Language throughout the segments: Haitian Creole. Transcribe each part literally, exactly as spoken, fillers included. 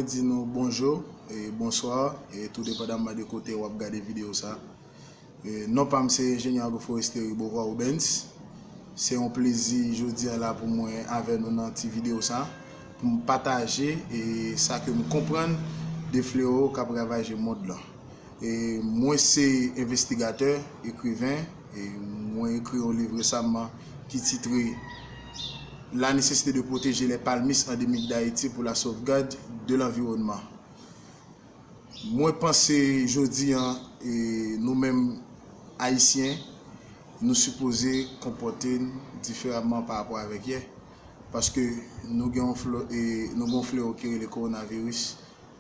Di nou bonjou e bonswa, e tou depandaman de kote w ap gade videyo sa. E non pa m se enjenyè agroforestye Ribova Rubens. Se yon plezi jodi a la pou mwen avè nou nan ti videyo sa, pou m pataje e sa ke m konprann de flewo k ap ravaje mond lan. E mwen se envestigatè, ekriven, e mwen ekri yon liv resaman ki titre La nécessité de protéger les palmistes endémiques d'Haïti pour la sauvegarde de l'environnement. Mwen panse jodi an, e nou menm Ayisyen, nou sipoze konpòte n diferaman pa rapò avèk yè. Paske nou gen yon fle-, e nou gen yon flewo ki rele kowonaviris,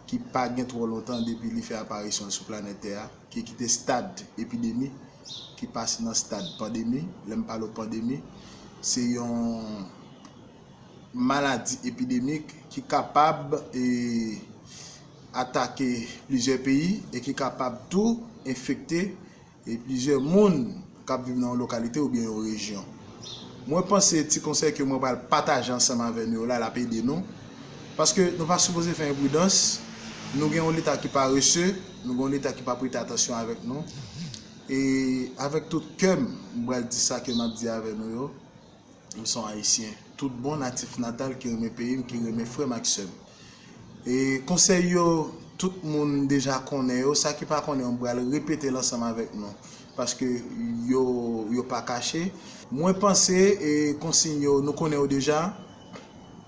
ki pa gen twò lontan depi li fè aparisyon l sou planèt tè a, ki kite stad epidemi, ki pase nan stad pandemi. Lè m pale w pandemi, se yon maladi epidemik ki kapab, e, atake plizyè peyi e ki kapab tou enfekte e plizyè moun k ap viv nan yon lokalite oubyen yon rejyon. Mwen panse ti konsèy ke mwen pral pataje ansanm avè nou yo la, l ap ede nou. Paske nou pa sipoze fè enpridans. Nou gen yon Leta ki parese, nou gen yon Leta ki pa prete atansyon avèk nou. E avèk tout kè m, m pral di sa ke m ap di avè nou yo. M se yon Ayisyen tout bon, natif natal, ki renmen peyi m, ki renmen frè m ak sè m. E konsèy yo, tout moun deja konnen yo. Sa ki pa konnen yo, m pral repete l ansanm avèk nou, paske yo, yo pa kache. Mwen panse, e konsiy yo, nou konnen yo deja.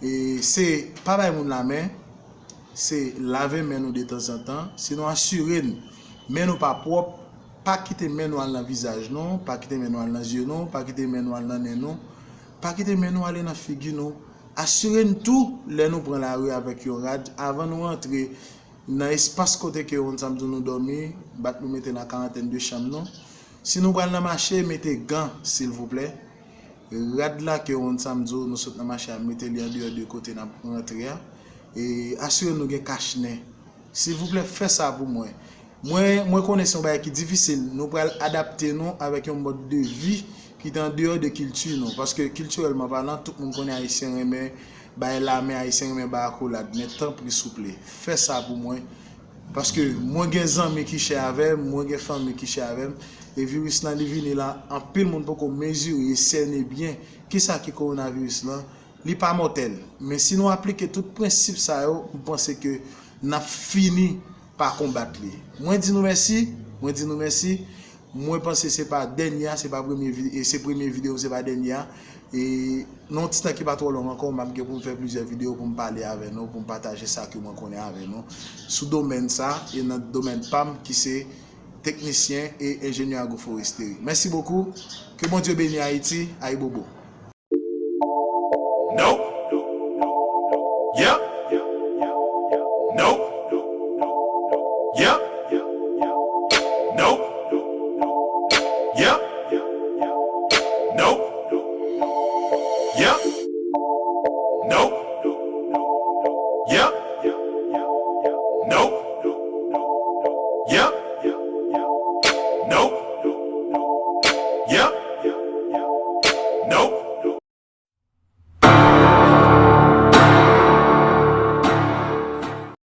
E se pa bay moun lamen, se lave men nou detanzantan. Si nou asire n men nou pa pwòp, pa kite men nou al nan vizaj nou, pa kite men nou al nan zye nou, pa kite men nou al nan nen nou, pa kite men nou ale nan figi nou. Asire n tou, lè nou pran lari avèk yon rad, avan nou rantre nan espas kote ke yon samdi nou dòmi, bat nou mete nan karantèn de chanm nou. Si nou pral nan mache, mete gan, silvouplè. Rad la ke yon samdi nou sot nan mache a, mete li andeyò de kote n ap rantre a. E asire nou gen kach nen. Silvouplè, fè sa pou mwen. Mwen, mwen konnen se yon bagay ki difisil. Nou pral adapte nou avèk yon mòd de vi ki te andeyò de kilti nou. Paske kiltirèlman palan, tout moun konnen Ayisyen renmen bay lamen, Ayisyen renmen bay akolad. Men tanpri, souple, fè sa pou mwen. Paske mwen gen zanmi ki chè avè m, mwen gen fanmi ki chè avè m. E viris lan, li vini la, anpil moun poko mezire e sène byen kisa ki kowonaviris lan. Li pa mòtèl. Men si nou aplike tout prensip sa yo, m panse ke n ap fini pa konbat li. Mwen di nou mèsi, mwen di nou mèsi. Mwen panse se pa dènye a, se pa premye vi-, e se premye videyo, se pa dènye a. E nan yon ti tan ki pa twò long ankò, m ap gen pou m fè plizyè videyo pou m pale avè nou, pou m pataje sa ke mwen konnen avè nou sou domèn sa, e nan domèn pa m ki se teknisyen e enjenyè agroforesteri. Mèsi bokou. Ke Bondye beni Ayiti. Ayibobo. Nope. Yep. Nope. Yep. Nope. Yep. Nope. Yep. Nope. Yep.